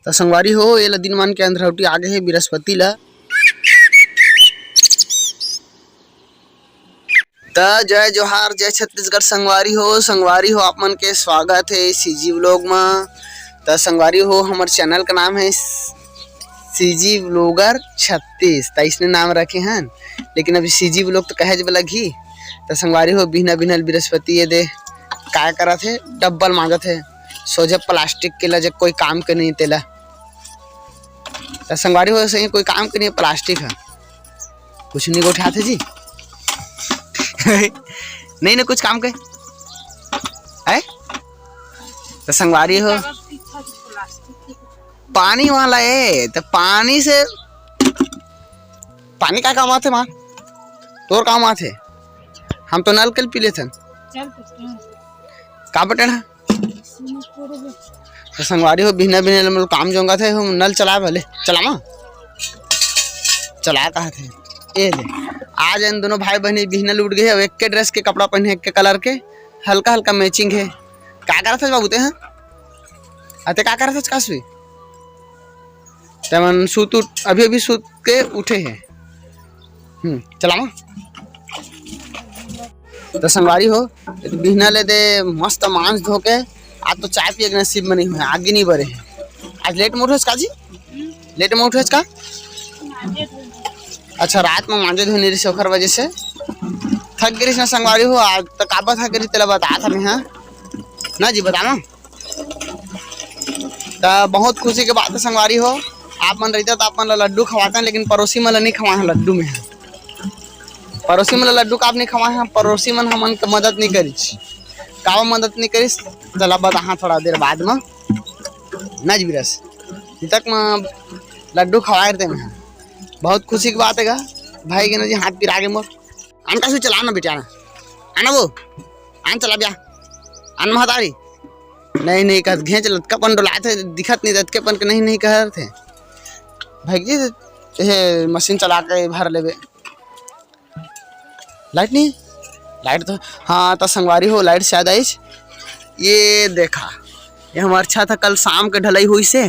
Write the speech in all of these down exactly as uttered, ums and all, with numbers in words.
त संगवारी हो, ये ला दिन मान के अंधरौटी आ गे हे बृहस्पति ला। त जय जोहार, जय छत्तीसगढ़ संगवारी हो। संगवारी हो, आप मन के स्वागत हे CG vlog म। त संगवारी हो, हमर channel का नाम हे CG vlogger छत्तीस, त इसने नाम रखे हन, लेकिन अभी CG vlog तो कहे जब लगही। त संगवारी हो, बिहना बिहना ल बृहस्पति ये दे काय करत हे, डब्बा ल मांजत हे, सोझे plastic के ला, जे कोई काम के नहीं तेला। त संगवारी हो, सही कोई काम के नहीं, plastic हे, कुछ नहीं गोठियात हे जी। नहीं ना कुछ काम के, है? त संगवारी हो, पानी वाला ए, त पानी से, पानी का काम आथे माँ? तोर काम आथे? हम तो नल के पी लेथन। चल तो, चल। का बटेन हा? सुनो, तोरे बे। त संगवारी हो, बिहना बिहना ले मोला काम जोंगा थे, हम नल चला भले, चला माँ। चला कहा थे। ए ले, आज इन दोनों भाई बहनी बिहना लूट गए, अब एक के dress के कपड़ा पहने, एक के colour के, हल्का हल्का matching हे। का करत हस बाबू ते, हाँ? अते का करत हस कासवी? तेमन सूत उठ, अभी अभी सूत के उठे हे। हम्म, चलावा। त संगवारी हो, बिहना ले दे मस्त मांज धो के, आज तो चाय पिए के नसीब में नहीं हुए, आगे नहीं बरे हे। आज late में उठे का जी? Late में उठे का? अच्छा, रात में मांजे धोनी रही, ओखर वजह से थक गिरिस ना संगवारी हो। आज तक काबर थक गिरिस, तेला बता था मैं, हाँ ना जी, बताना। त बहुत खुशी के बात हे संगवारी हो, आप मन रहिता त आप मन ला लड्डू खवातन, लेकिन पड़ोसी मन ला नहीं खवाए हन लड्डू में। पड़ोसी मन ला लड्डू काबर नहीं खवाए हन? पड़ोसी मन हमन के मदद नहीं करिस। काबर मदद नहीं करिस, चला बताहा थोड़ा देर बाद में। ना जी बिरस, अभी तक में लड्डू खवाए रहते में। बहुत खुशी की बात हे गा, भाई के ना जी हाथ पिरा गे मोर। आन का चला ना बेटा, आना वो, आन चला ब्या, आन महतारी। नहीं, नहीं कहत, घेंच लतका पन डोलात हे, दिखत नहीं, लतके पन के नहीं, नहीं कहत हे। भाई जी, ये मशीन चला के भर लेबे। लाइट नहीं? लाइट तो, हाँ, त संगवारी हो, लाइट शायद आइस। ये देखा, ये हमार छत ह कल शाम के ढलाई हुई से,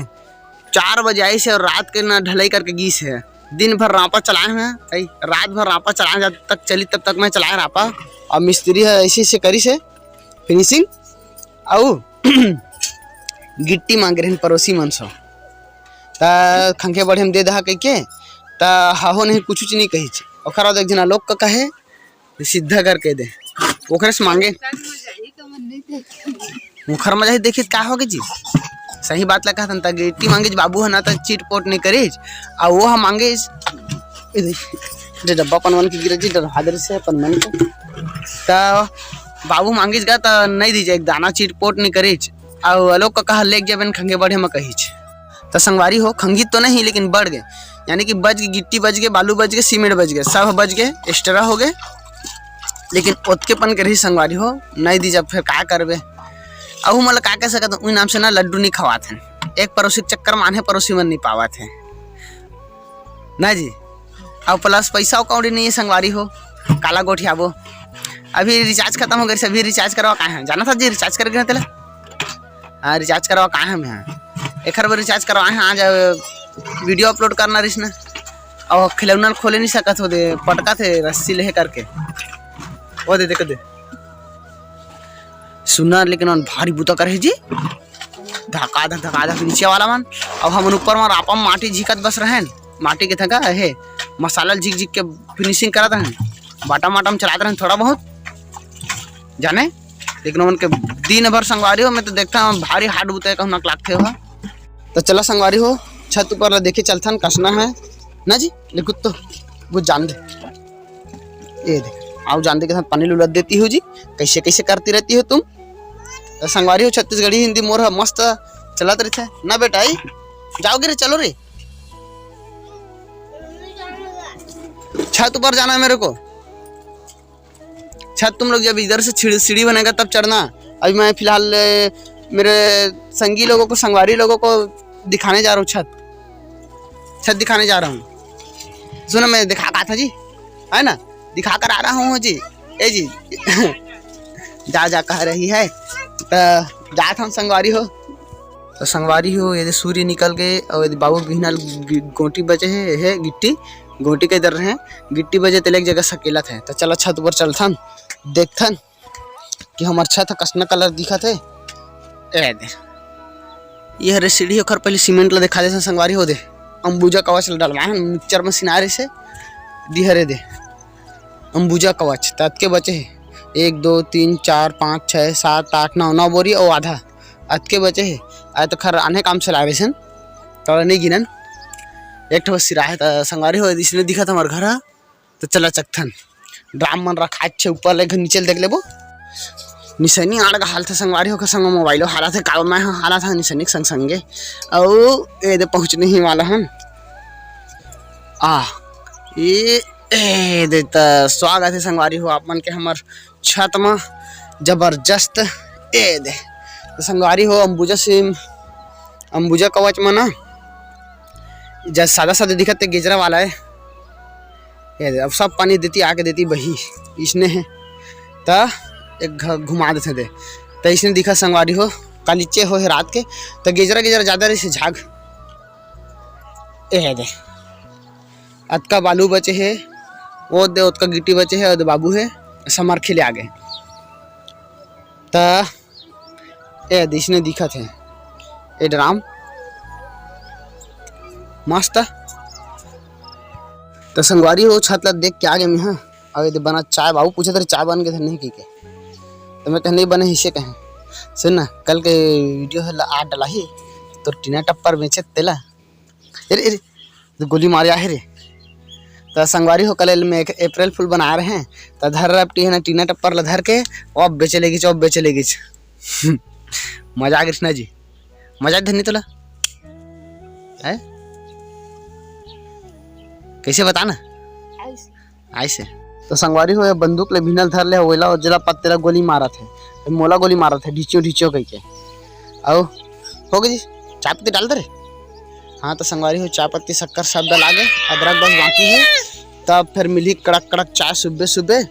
चार बजे आइस हे और रात के ना ढलाई करके गीस हे। दिन भर रापा चलाए हुए हैं, रात भर रापा चलाए, जब तक चली तब तक मैं चलाए रापा। और मिस्त्री हे ऐसे ऐसे करिस हे finishing, अउ गिट्टी मांगे रहिन पड़ोसी मन से, त खंखे बढ़े में दे दहा कहिके, त हाहो नहीं कुछ नहीं कहिस। ओखर बाद एक जना लोग का कहे, सीधा करके दे, ओखरे से मांगे। ओखर मजा ही देखित का होगे जी, सही बात ला कहत हन, त गिट्टी मांगिस बाबू ह ना, त चिट पोट नहीं करिस, आ वो ह मांगिस, ए दे, जे डब्बा पनवन के गिरे जी, डर हादर से पनवन के, त बाबू मांगिस गा, त नहीं दीजे, एक दाना चिट पोट नहीं करिस, आ वो लोग का कहा लेके जाबे न खंगे बढ़े म कहिस। त संगवारी हो, खंगी तो नहीं, लेकिन बढ़ गए, यानी कि बच गए, गिट्टी बच गए, बालू बच गए, सीमेंट बच गए, सब बच गए, एक्स्ट्रा हो गए, लेकिन ओतके पन के रही संगवारी हो, नहीं दी जब फिर का करबे। अहू मन ला का कह सकत हन, उही नाम से ना लड्डू नहीं खवात हन, एक पड़ोसी के चक्कर माने पड़ोसी मन नहीं पावत है ना जी। अब प्लस पैसा कौड़ी नहीं है संगवारी हो, काला गोठियाबो। अभी रिचार्ज खत्म हो गए, अभी रिचार्ज करवा का है, जाना था जी रिचार्ज करके तेला। हाँ, रिचार्ज करवा का है मैं, हाँ। एखर बर रिचार्ज करवा है, आज वीडियो अपलोड करना रहिस ना, और खिलौना खोले नहीं सकत हो दे, पटका थे रस्सी ले करके, वो दे, देख दे। सुना, लेकिन मन भारी बुता करे जी, धका धक, धका धक नीचे वाला मन। अब हमन ऊपर में रापा में माटी झिकत बस रहेन, माटी के थका हे, मसाला झिक झिक के finishing करत रहेन, बाटा माटा में चलात रहेन थोड़ा बहुत जाने, लेकिन उनके दिन भर संगवारी हो, मैं तो देखता हूँ भारी हार्ड बुता कहूँ नक लागते हो। तो चला संगवारी हो, छत ऊपर ला देखे चलथन, कसना है ना जी, ले कुत्तो, कुछ जान दे। ये देख, आओ जान दे के साथ पानी लुलत देती हो जी, कैसे कैसे करती रहती हो तुम। तो संगवारी हो, छत्तीसगढ़ी हिंदी मोर ह मस्त चलत रहिथे ना बेटा, आई जाओगे रे, चलो रे, छत ऊपर जाना है मेरे को। छत तुम लोग जब इधर से सीढ़ी, सीढ़ी बनेगा तब चढ़ना। अभी मैं फिलहाल, ए, मेरे संगी लोगों को, संगवारी लोगों को दिखाने जा रहा हूँ छत, छत दिखाने जा रहा हूँ। सुनो, मैं दिखा कहा था जी, है ना, दिखा कर आ रहा हूँ जी। ए जी, जा जा कह रही है, तो जात हम संगवारी हो। तो संगवारी हो, ये दे सूर्य निकल गए और ये दे बाबू बिहनल गि-, गोटी बचे हे, ये हे गिट्टी, गोटी के इधर रहे, गिट्टी बचे तेला एक जगह सकेलत हे। तो चला छत ऊपर चलथन, देखथन कि हमर छत ह कसना कलर दिखत हे। ए दे, ये हरे सीढ़ी, ओकर पहले सीमेंट ला दिखा देथन संगवारी हो दे, अंबुजा कवच ला डलवाए हन, मिक्सचर मशीन आ रही से, दी हरे दे। अंबुजा कवच, त अतके बचे हे। एक, दो, तीन, चार, पाँच, छः, सात, आठ, नौ, नौ बोरी अउ आधा। अतके बचे हे। आय तो खर आने काम से लाए रहिसन। त नहीं गिनन। एक ठो बस सिराहे त संगवारी हो, इसने दिखत हमर घर ह। त चला चकथन। ड्राम मन रखा अच्छे ऊपर ले, घर नीचे ले देख लेबो। निसैनी आड़ का हालत हे संगवारी हो, के संग मोबाइलो हालत हे, काल मैं ह हालत हे निसैनी के संग संगे। अउ ए दे पहुँचने ही वाला हन। आ, ए, ए दे त स्वागत हे संगवारी हो आप मन के हमर छत म। जबरदस्त। ए दे त संगवारी हो, अंबुजा सिम, अंबुजा कवच म ना, जब सादा सादा दिखत ते गेजरा वाला हे। ए दे, अब सब पानी देती आके देती बही, इसने हे। त एक घ-, घुमा देथे दे। त इसने दिखत संगवारी हो, कालीचे हो हे रात के, त गेजरा गेजरा जादा रहिसे झाग। ए दे। अतका बालू बचे हे, ओ दे ओतका गिट्टी बचे हे, ओ दे बाबू हे, समर खेले आगे। त ए दे इसने दिखत हे, ए ड्राम मस्त। त संगवारी हो, छत ला देख के आगे में, हाँ, अउ ए दे बना चाय, बाबू पूछत रहे चाय बन गे थे नहीं की के, त मैं कहे नहीं बने, इसे कहे। सुन ना, कल के वीडियो हे ला आ डला ही, तो टीना टप्पर बेचे तेला। अरे, अरे, तो गोली मारे आहे रे। त संगवारी हो, कल में एक अप्रैल फूल बना रहे हैं, त धर रपटी है ना, टीना टप्पर ला धर के, अब बेचे लेगिच, अब बेचे लेगिच। मजा आ गइस ना जी, मजा धनी तोला है। कैसे बताना? आइसे। त संगवारी हो, ये बंदूक ले भिनल धर ले, ओला जेला पत्ते ला गोली मारत हे, मोला गोली मारत हे, ढिचियो ढिचियो कहिके। अउ हो गई जी, चाय पत्ती डाल दे रे। हाँ, त संगवारी हो, चाय पत्ती, शक्कर सब डला गे, अदरक बस बाकी हे। तब फिर मिली कड़क कड़क चाय सुबह सुबह।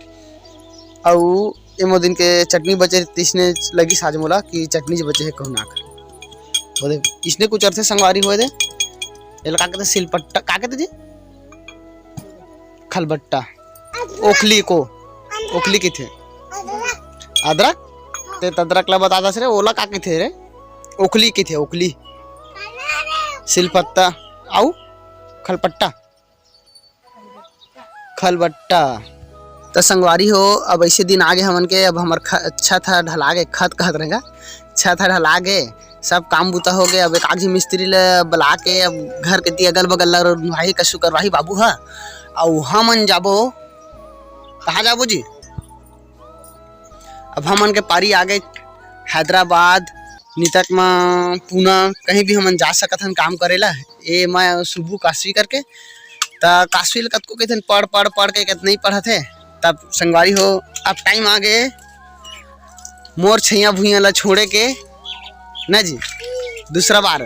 अउ एमो दिन के चटनी बचे, तिसने लगी साज मोला कि चटनी जे बचे हे कहूँ ना कर। बोले, इसने कुछ अर्थ संगवारी हो दे। एला का कहते, सिलपट्टा, का कहते जी? खलबट्टा। ओखली को ओखली किथे? अदरक। ते अदरक ला बता दस रे, ओला का किथे रे? ओखली किथे, ओखली। सिलपत्ता। अउ खलपट्टा। खलबट्टा। त संगवारी हो, अब ऐसे दिन आगे हमन के, अब हमर ख-, छत ह ढला गे, खत कहत रहेगा, छत ह ढला गे, सब काम बुता हो गए। अब एक आग झी मिस्त्री ल बुला के अब घर के ती अगल बगल ल रुंधवाही कछु करवाही बाबू ह। अउ हमन जाबो, कहाँ जाबो जी? अब हमन के पारी आ गए हैदराबाद, नितक म, पूना, कहीं भी हमन जा सकत हन काम करे ला। ए मैं सुबू काशवी करके, त काशवी ल कतको कहिथन पढ़ पढ़ पढ़ के, कत नहीं पढ़त हे। तब संगवारी हो, अब टाइम आ गए मोर छैया भुइया ला छोड़े के, ना जी, दूसरा बार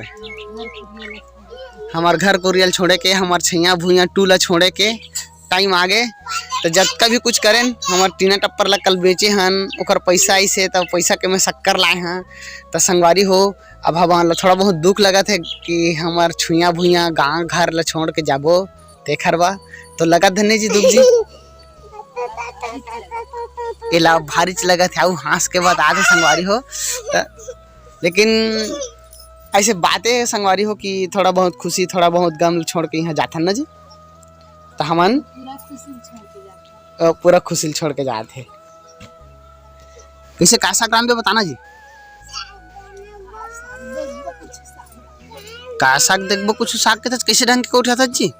हमार घर कोरिया ल छोड़े के, हमार छैया भुइया टू ला छोड़े के टाइम आ गए। त जतका भी कुछ करेन, हमार टीना टप्पर ला कल बेचे हन, ओकर पैसा आइस हे, त पैसा के मैं शक्कर लाए हन। त संगवारी हो, अब हमन ला थोड़ा बहुत दुख लगत हे कि हमार छुइया भुइया गाँव घर ला छोड़ के जाबो, तेखर बा तो लगत धन्य जी दुख जी। एला भारी च लगत हे, अउ हाँस के बता दे संगवारी हो। त लेकिन ऐसे बातें संगवारी हो कि थोड़ा बहुत खुशी, थोड़ा बहुत गम छोड़ के यहाँ जाथन ना जी, त हमन पूरा खुशी ल छोड़ के जात हे। अ, पूरा खुशी ल छोड़ के जात हे। कैसे का साग रांधबे बताना जी? का साग देखबो, कुछ साग के त कैसे ढंग के उठाथस जी?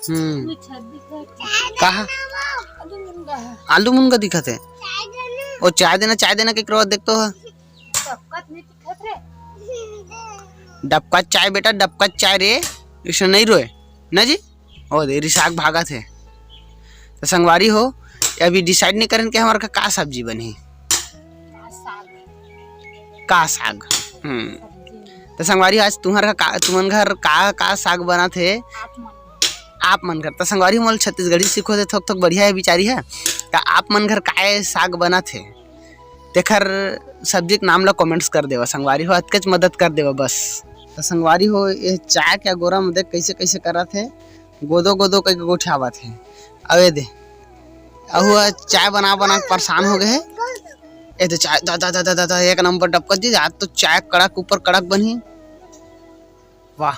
हम्म। कहा? आलू मुनगा दिखत हे। ओ चाय देना, चाय देना, केकरो देख तो ह। डबका चाय बेटा, डबका चाय रे, इसने नहीं रोए ना जी। ओ दे, रिसाक भागत हे। त संगवारी हो, अभी decide नहीं करन के हमार का, का सब्जी बनही। का साग? हम्म। त संगवारी, आज तुम्हार का, तुमन घर का, का साग बनत हे? आप मन घर। त संगवारी, मोला छत्तीसगढ़ी सीखो दे, थोक, थोक बढ़िया हे बिचारी हे। त आप मन घर काय साग बनत हे? तेखर सब्जी के नाम ला comments कर देवा संगवारी हो, अतकेच मदद कर देवा बस। त संगवारी हो, ये चाय के अगोरा में देख कइसे कइसे करत हे, गोदो गोदो कइके गोठियावत हे। अउ ये दे, अहू ह चाय बना बना के परेशान हो गए हे। ये दे चाय, दा, दा, दा, एक नंबर डबकत जी, आज तो चाय कड़क ऊपर कड़क बनही। वाह।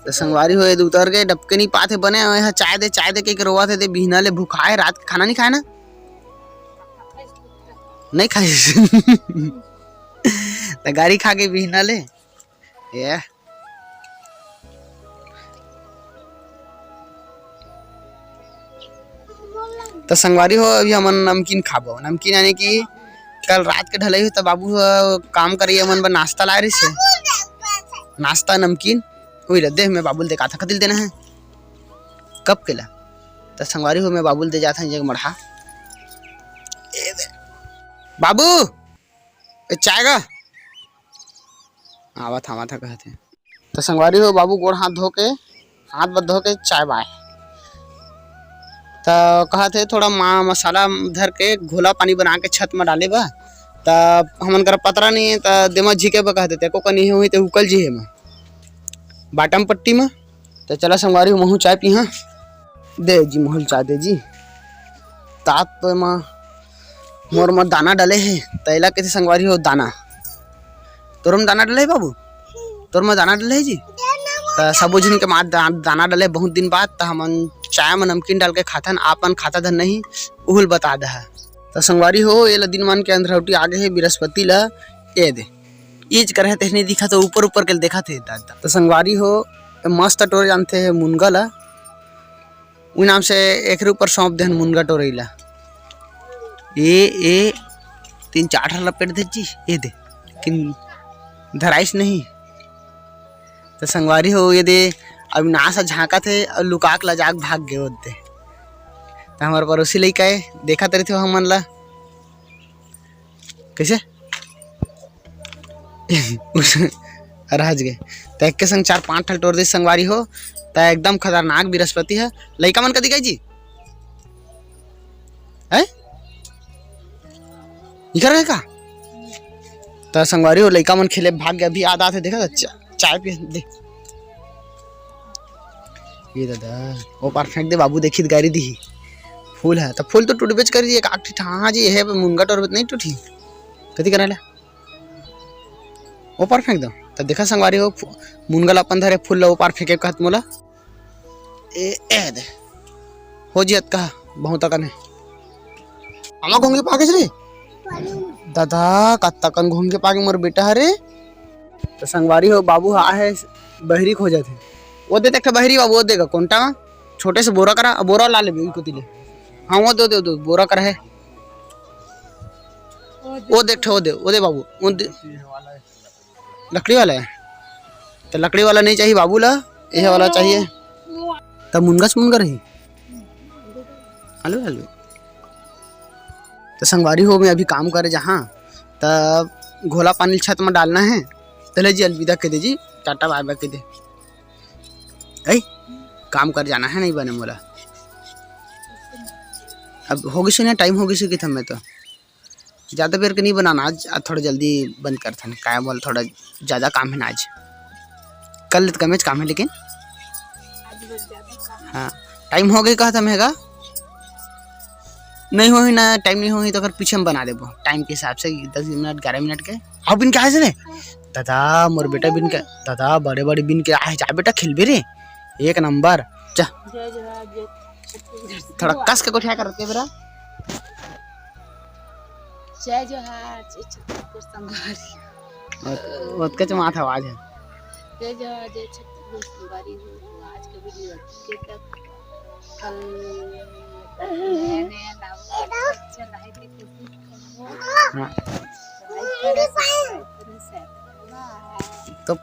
त संगवारी हो, ये दे उतर के डबके नहीं पाते बने, ये ह चाय दे, चाय दे कइके रोवत हे, दे बिहना ले भुखाए, रात के खाना नहीं खाए ना? नहीं खाए। त गारी खा के बिहना ले। ये। त संगवारी हो, अभी हमन नमकीन खाबो। नमकीन यानी कि कल रात के ढलई हो, त बाबू ह काम करइया मन बर नाश्ता लाए रहिस हे। नाश्ता नमकीन, उही ल दे, मैं बाबू ल देखात हँव, कति ल देना हे? कब के ला? त संगवारी हो, मैं बाबू ल दे जात हँव, एक मड़हा। ए दे। बाबू, ए चाय गा। आवत हँव, आवत हँव कहत हे। त संगवारी हो, बाबू गोड़ हाथ धो के, हाथ बद धो के चाय बाय। त कहत हे, थोड़ा मा-, मसाला धर के घोला पानी बना के छत म डाले बा। त हमन करा पतरा नहीं हे, त देमा झिके बा कहत हे, तेको कनी होही ते उकल जी हे मा। बाटम पट्टी म। त चला संगवारी हो, महू चाय पीहा। दे जी, महू ल चाय दे जी। तात तो मा मोर म दाना डले हे, त एला कथे संगवारी हो दाना। तोर म दाना डले हे बाबू? तोर म दाना डले हे जी? त सबो झिन के माँ दा-, दाना डले बहुत दिन बाद, त हमन चाय म नमकीन डाल के खाथन, आपन खाता धन नहीं, उहू ल बता दहा। त संगवारी हो, एला दिन मान के अंधरौटी आ गे हे, बृहस्पति ल ए दे। ईज कर हे, तेहने दिखत हे, ऊपर ऊपर के देखत हे दादा। त संगवारी हो, ए मस्त टोरे जानथे हे मुनगा ल। उही नाम से एकरे ऊपर सौंप देहन मुनगा टोरई ला। ए, ए, तीन चार ठन लपेट दे जी, ए दे। लेकिन धराइस नहीं। त संगवारी हो, ए दे, अविनाश ह झांकत हे अउ लुका के लजा के भाग गे ओदे। त हमर पड़ोसी लइका ए, देखत रहिथे हमन ला। कइसे? रहज गे। त एके संग चार पांच ठन टोर दे संगवारी हो। त एकदम खतरनाक बृहस्पति ह। लइका मन कति गे जी? हैं? इकर हे का? त संगवारी हो, लइका मन खेले भाग गे। अभी याद आथे, देखा त चा-, चाय पी दे। ए दादा, ओ पार फेंक दे बाबू, देखी त गारी दिही। फूल हे, त फूल तो टूटबेच करी, एक आठ ठिठा, हाँ जी, हे मुनगा टोरबे त नहीं टूटी। कति करना ले? ओ पार फेंक दो। त देखा संगवारी हो, फु-, मुनगा ल अपन धरे, फूल ल ओ पार फेंके कहत मोला। ए, ए दे। हो जी, अतका बहुत अकन हे। आमा घोंघी पाकिस रे? दादा, कत्ता कन घोंघी पाके मोर बेटा हरे। त संगवारी हो, बाबू ह आहे, बहिरी खोजत हे। ओ दे, देख बहिरी बाबू, ओ देगा, कोंटा म छोटे से बोरा करा, बोरा ला लेबे, ओही कोती ले। हाँ, ओ दे, ओ दे, ओ दे, बोरा करा हे। ओ देख, ओ दे, ओ दे बाबू, ओ दे। लकड़ी वाला हे? त लकड़ी वाला नहीं चाहिए बाबू ला, एहे वाला चाहिए। त मुनगा से मुनगा रही। आलू, आलू। त संगवारी हो, मैं अभी काम करे जहाँ, त घोला पानी छत म डालना हे। त ले जी, अलविदा कह दे जी, टाटा बाय बाय कह दे। ऐ, काम कर जाना हे, नहीं बने मोला। अब हो गिस ना, टाइम हो गिस किथन मैं तो। ज्यादा बेर के नहीं बनाना आज, आज थोड़ा जल्दी बंद करथन। काय बोल, थोड़ा ज्यादा काम हे ना आज। कल ले त कमेच काम हे लेकिन। हाँ, टाइम हो गे कहत हँव मैं गा। नहीं होही ना, टाइम नहीं होही त ओकर पीछे में बना देबो। टाइम के हिसाब से दस मिनट, ग्यारह मिनट के। हाँ, बिन के आए से ने? दादा, मोर बेटा बिन के, दादा, बड़े-बड़े बिन के आए, जा बेटा, खेलबे रे। एक नंबर, जा। जय जोहार, जय छत्तीसगढ़। थोड़ा कस के गोठिया कर रखे बेरा। जय जोहार, जय छत्तीसगढ़ संगवारी। ओत-, ओतके च मात आवाज हे। जय जोहार, जय छत्तीसगढ़ संगवारी हो। आज का वीडियो अतके तक। कल नया नया लाओ, अच्छा लाए थे, कोशिश करबो। हाँ। Like करें, subscribe करें, share करें। Bye। तो